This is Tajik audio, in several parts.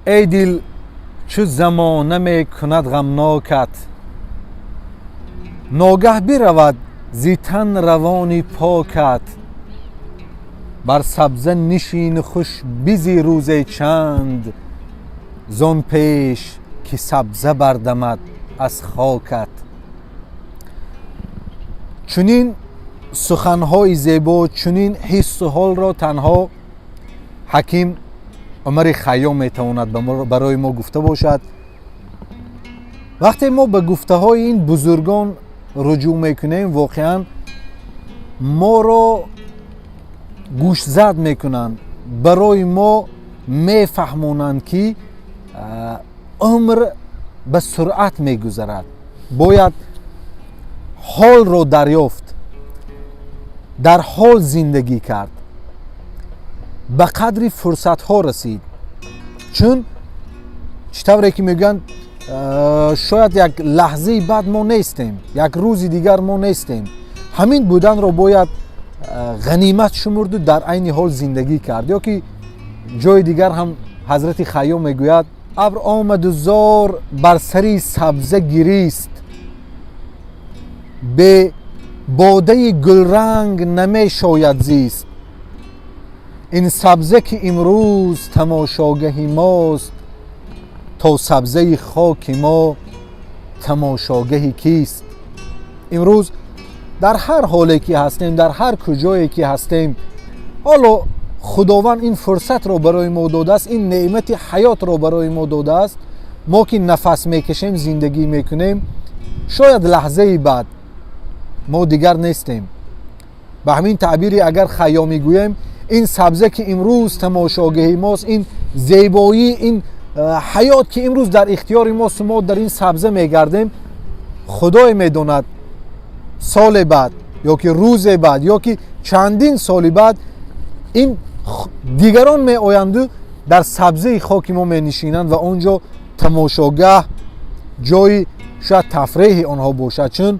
Эй дил, чу замона мекунад ғамнокат, ногаҳ биравад зи тан равони покат. Бар сабза нишину хуш бизи рӯзе чанд, зон пеш ки сабза бардамад аз хокат. Чунин суханҳои зебо, чунин ҳиссу ҳолро танҳо ҳаким Умари Хайём метавонад барои мо гуфта бошад. Вақте мо ба гуфтаҳои ин бузургон руҷӯъ мекунем, воқеан моро гӯшзад мекунанд, барои мо мефаҳмонанд, ки умр ба суръат мегузарад, бояд ҳолро дарёфт, дар ҳол зиндагӣ кард, ба қадри фурсатҳо расид. Чун чӣ тавре ки мегӯянд, шояд як лаҳзаи баъд мо нестем, як рӯзи дигар мо нестем. Ҳамин буданро бояд ғанимат шумурду дар айни ҳол зиндагӣ кард. Ё ки ҷои дигар ҳам ҳазрати Хайём мегӯяд: абр омаду зор бар сари сабза гирист, бе бодаи гулранг намешояд зист. Ин сабза ки имрӯз тамошогаҳи мост, то сабзаи хоки мо тамошогаҳи кист? Имрӯз дар ҳар ҳоле ки ҳастем, дар ҳар куҷое ки ҳастем, ҳоло Худованд ин фурсатро барои мо додааст, ин неъмати ҳаётро барои мо додааст. Мо ки нафас мекашем, зиндагӣ мекунем, шояд лаҳзаи баъд мо дигар нестем. Ба ҳамин таъбире агар Хайём мегӯем, ин сабзе ки имрӯз тамошогаҳи мост, ин зебоӣ, ин ҳаёт ки имрӯз дар ихтиёри мост, мо дар ин сабза мегардем, Худое медонад, соли баъд ё ки рӯзе баъд, ё ки чандин соли баъд ин дигарон меоянду дар сабзаи хоки мо менишинанд ва он ҷо тамошогаҳ, ҷои шояд тафреҳи онҳо бошад. Чун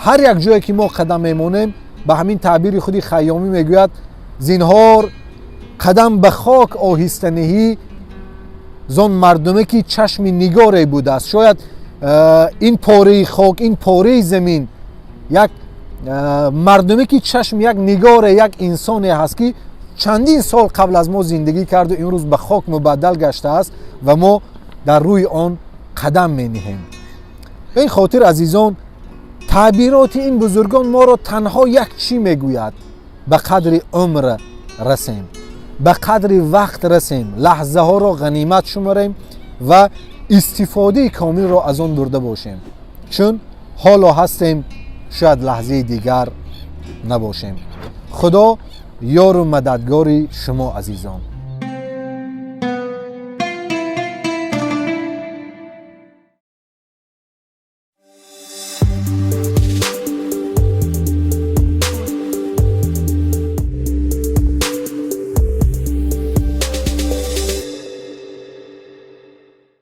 ҳар як ҷое ки мо қадам мемонем, ба ҳамин таъбири худи Хайёмӣ мегӯяд: зинҳор қадам ба хок оҳиста ниҳӣ, зон мардуме ки чашми нигоре будааст. Шояд ин пораи хок, ин пораи замин як мардуме ки чашми як нигоре, як инсоне ҳаст, ки чандин сол қабл аз мо зиндагӣ карду имрӯз ба хок мубаддал гаштааст ва мо дар рӯи он қадам мениҳем. Ба ин хотир, азизон, таъбироти ин бузургон моро танҳо як чӣ мегӯяд: ба қадри умр расем, ба қадри вақт расем, лаҳзаҳоро ғанимат шуморем ва истифодаи комилро аз он бурда бошем, чун ҳоло ҳастем, шояд лаҳзаи дигар набошем. Худо ёру мададгори шумо, азизон.